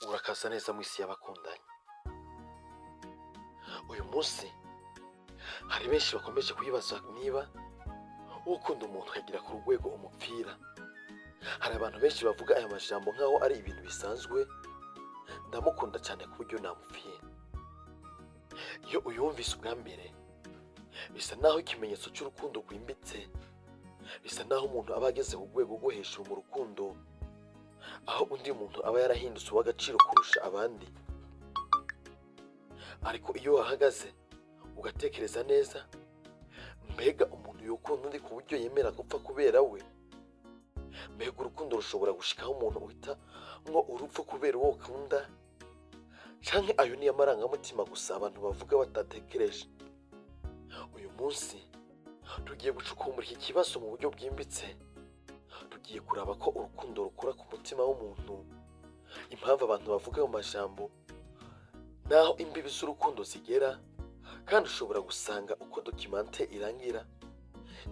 Urakaza neza mu isi y'abakundanye. Uyu munsi hari benshi bakomeje kwibaza niba ukunda umuntu akagera ku rwego umupfira. Hari abantu benshi bavuga aya majambo nk'aho ari ibintu bisanzwe: "Ndamukunda cyane ku buryo namupfira." Iyo uyumvise ubwa mbere, bisa naho ikimenyetso cy'urukundo rwimbitse, bisa naho umuntu aba ageze ku rwego rwo hejuru mu rukundo, aho undi muntu aba yarahindutse uw'agaciro kurusha abandi. Ariko iyo wahagaze ugatekereza neza, mbega umuntu yokunda undi ku buryo yemera gupfa kubera we? Mbega urukundo rushobora gushikaho umuntu uhita ngo urupfu kubera uwo ukunda? Canke ayo niyo amarangamutima gusa abantu bavuga batatekereje? Uyu munsi tugiye gucukumbura iki kibazo mu buryo bwimbitse. Tugiye kuraba ko urukundo rukura ku mutima w'umuntu, impamvu abantu bavuga mu majambo, naho imbibi z'urukundo zigera, kandi ushobora gusanga uko document irangira,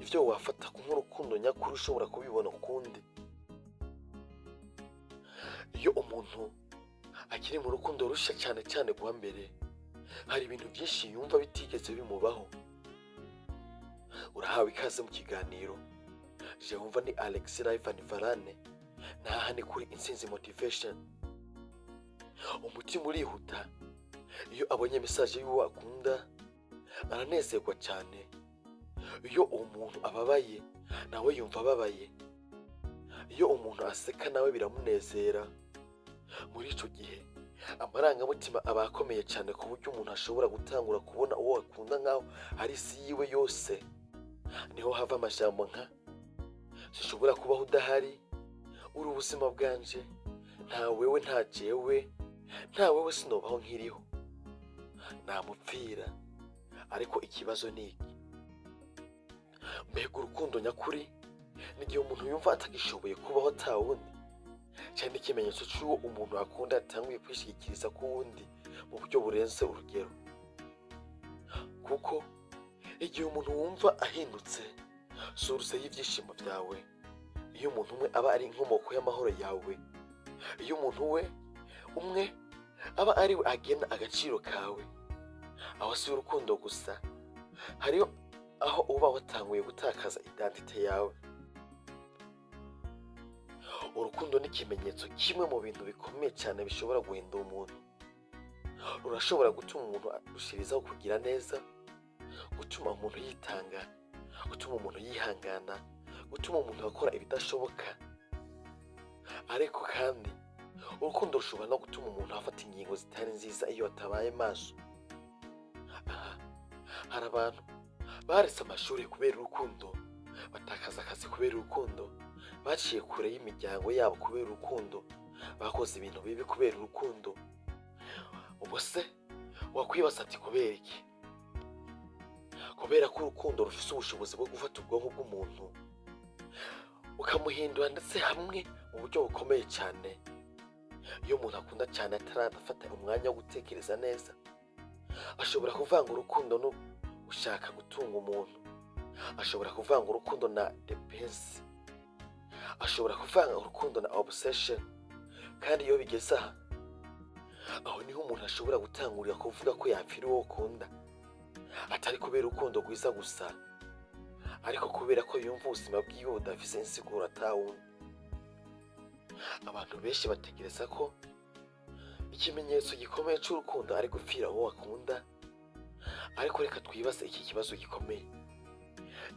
ibyo wafata nk'urukundo nyakuri ushobora kubibona ukundi. Iyo umuntu akiri mu rukundo rushya, cyane cyane rwa mbere, hari ibintu byinshi yumva bitigeze bimubaho. Urahawe ikaze mu kiganiro. Jehova ni Alex Ivan Varane, naha ni kuri Intsinzi Motivation. Umutima urihuta iyo abonye message y'uwo akunda, aranezerwa cyane. Iyo uwo muntu ababaye, nawe yumva ababaye. Iyo umuntu aseka, nawe biramunezera. Muri icyo gihe amarangamutima aba akomeye cyane, ku buryo umuntu ashobora gutangura kubona uwo akunda nk'aho ari isi yiwe yose. Niho hava amajambo nka "Sinshobora kubaho udahari", "Uri ubuzima bwanje", "Nta wewe, nta jewe, nta wewe sinobaho nkiriho", "Namupfira". Ariko ikibazo ni iki: mbega urukundo nyakuri ni igihe umuntu yumva atagishoboye kubaho atawundi, cyane ikimenyetso cy'uwo umuntu akunda yatanguye kwishingikiriza ku wundi mu buryo burenze urugero? Kuko igihe umuntu wumva ahindutse source y'ibyishimo byawe, iyo umuntu umwe aba ari inkomoko y'amahoro yawe, iyo umuntu we umwe aba ari we agena agaciro kawe, aho si urukundo gusa, hariyo aho uba watanguye gutakaza identité yawe. Urukundo ni ikimenyetso kimwe mu bintu bikomeye cyane bishobora guhindura umuntu. Rurashobora gutuma umuntu arushirizaho kugira neza, gutuma umuntu yitanga, gutuma umuntu yihangana, gutuma umuntu akora ibidashoboka. Ariko kandi urukundo rushobora no gutuma umuntu afata ingingo zitari nziza iyo atabaye maso. Aha hari abantu baretse amashuri kubera urukundo, batakaza akazi kubera urukundo, baciye kure y'imiryango yabo kubera urukundo, bakoze ibintu bibi kubera urukundo. Ubwo se wakwibaza ati: "Kubera iki?" Kubera ko urukundo rufite ubushobozi bwo gufata ubwonko bw'umuntu bukamuhindura, ndetse hamwe mu buryo bukomeye cyane. Iyo umuntu akunda cyane atarafata umwanya wo gutekereza neza, ashobora kuvanga urukundo no gushaka gutunga umuntu, ashobora kuvanga urukundo na dependence, ashobora kuvanga urukundo na obsession. Kandi iyo bigeze aha, aho niho umuntu ashobora gutangurira kuvuga ko yapfira uwo ukunda, atari kubera urukundo rwiza gusa, ariko kubera ko yumva ubuzima bwiwe budafise insiguro atawundi. Abantu benshi batekereza ko ikimenyetso gikomeye cy'urukundo ari gupfira uwo akunda. Ariko reka twibaze iki kibazo gikomeye: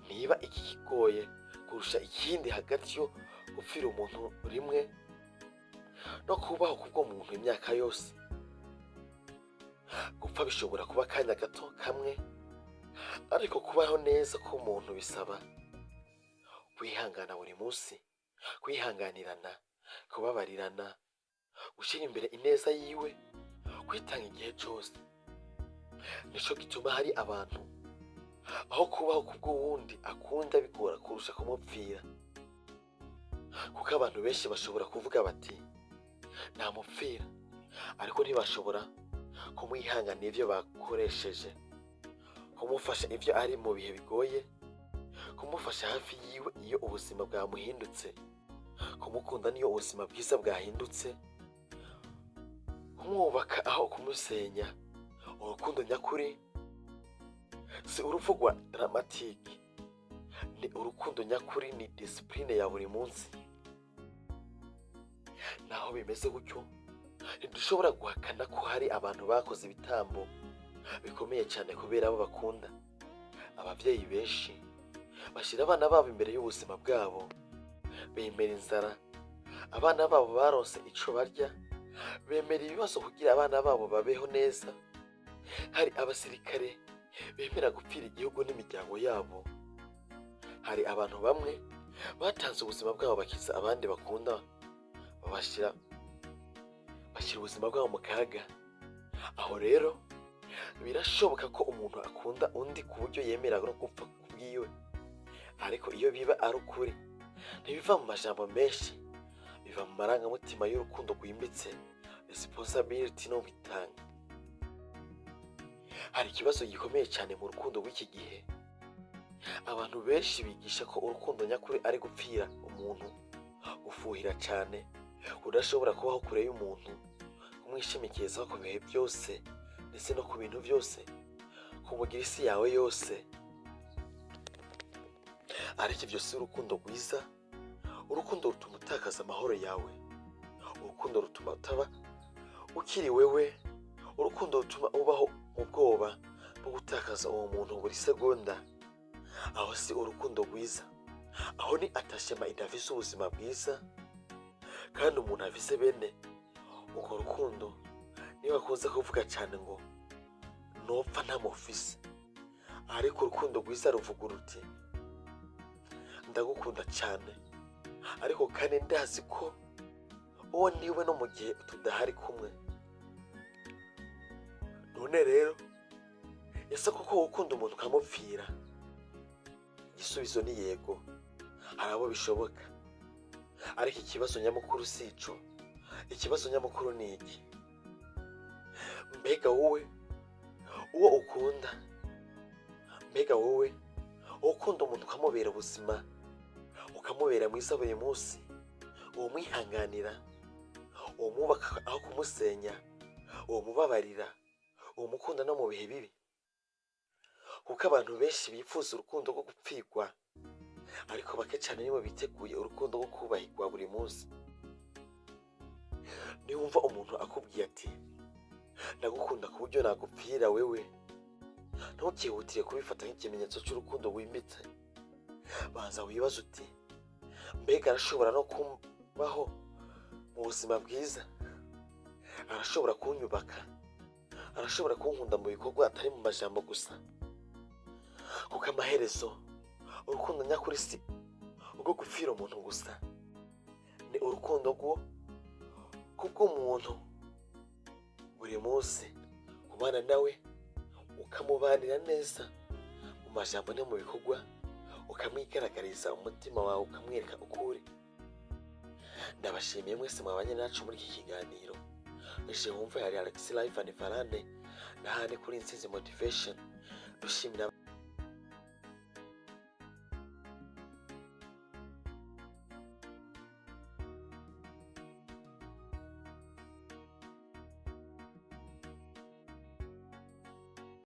niba iki kigoye kurusha ikindi hagati yo gupfira umuntu rimwe no kubaho kubwo muntu imyaka yose? Gupfa bishobora kuba akanya gato kamwe, ariko kubaho neza k'umuntu bisaba kwihangana buri munsi, kwihanganirana, kubabarirana, gushyira imbere ineza yiwe, kwitanga igihe cyose. Nico gituma hari abantu aho kubaho kubw'uwundi akunda bigora kurusha kumupfira, kuko abantu benshi bashobora kuvuga bati "Namupfira", ariko ntibashobora kumwihanganira ibyo bakoresheje, kumufasha ibyo ari mu bihe bigoye, kumufasha hafi yiwe iyo ubuzima bwamuhindutse, kumukunda niyo ubuzima bwiza bwahindutse. kumwubaka aho kumusenya. Urukundo nyakuri si urupfu rwa dramatique, ni urukundo nyakuri, ni discipline ya buri munsi. Naho bimeze gutyo, ntidushobora guhakana ko hari abantu bakoze ibitambo bikomeye cyane kubera abo bakunda. Ababyeyi benshi bashyira abana babo imbere y'ubuzima bwabo, bemera inzara abana babo baronse ico barya, bemera ibibazo kugira abana babo babeho neza. Hari abasirikare bemera gupfira igihugu n'imiryango yabo. Hari abantu bamwe batanze ubuzima bwabo bakiza abandi bakunda, babashyira bashyira ubuzima bwabo mu kaga. Aho rero birashoboka ko umuntu akunda undi ku buryo yemera no gupfa kubwiwe. Ariko iyo biba ari ukuri, ntibiva mu majambo menshi, biva mu marangamutima y'urukundo rwimbitse, responsibility no kwitanga. Hari ikibazo gikomeye cyane mu rukundo rw'iki gihe. Abantu benshi bigisha ko urukundo nyakuri ari gupfira umuntu, gufuhira cyane, udashobora kubaho kure y'umuntu, kumwishimikirizaho ku bihe byose ndetse no ku bintu byose, kumugira isi yawe yose. Ariko ibyo si urukundo rwiza. Urukundo rutuma utakaza amahoro yawe, urukundo rutuma utaba ukiri wewe, urukundo rutuma ubaho mu bwoba bwo gutakaza uwo muntu buri segonda. Aho si urukundo rwiza, aho ni attachment idafise ubuzima bwiza. Kandi umuntu afise bene urwo rukundo niwe akunze kuvuga cyane ngo "Nopfa ntamufise". Ariko urukundo rwiza ruvuga ruti: "Ndagukunda cyane, ariko kandi ndazi ko uwo niwe no mu gihe tudahari kumwe." None rero, ese koko gukunda umuntu ukamupfira? Igisubizo ni yego, hari abo bishoboka. Ariko ikibazo nyamukuru si ico. Ikibazo nyamukuru ni iki: mbega wowe uwo ukunda, mbega wowe ukunda umuntu ukamubera ubuzima, ukamubera mwiza buri munsi, uwo mwihanganira, uwo mwubaka aho kumusenya, uwo mubabarira, uwo mukunda no mu bihe bibi? Kuko abantu benshi bifuza urukundo rwo gupfirwa, ariko bake cyane nibo biteguye urukundo rwo kubahirwa buri munsi. Niwumva umuntu akubwiye ati: "Ndagukunda ku buryo nagupfira wewe", ntukihutire kubifata nk'ikimenyetso cy'urukundo wimbitse. Banza wibaze uti: "Mbega arashobora no kubaho mu buzima bwiza? Arashobora kunyubaka? Arashobora kunkunda mu bikorwa, atari mu majambo gusa?" Kuko amaherezo, urukundo nyakuri si urwo gupfira umuntu gusa, ni urukundo rwo kubw'umuntu buri munsi, kubana nawe, ukamubanira neza mu majambo no mu bikorwa, ukamwigaragariza umutima wawe, ukamwereka uko uri. Ndabashimiye mwese mwabanye nacu muri iki kiganiro. Ije wumva yari Alex Live and Varane n'ahandi kuri Intsinzi Motivation. Dushimira.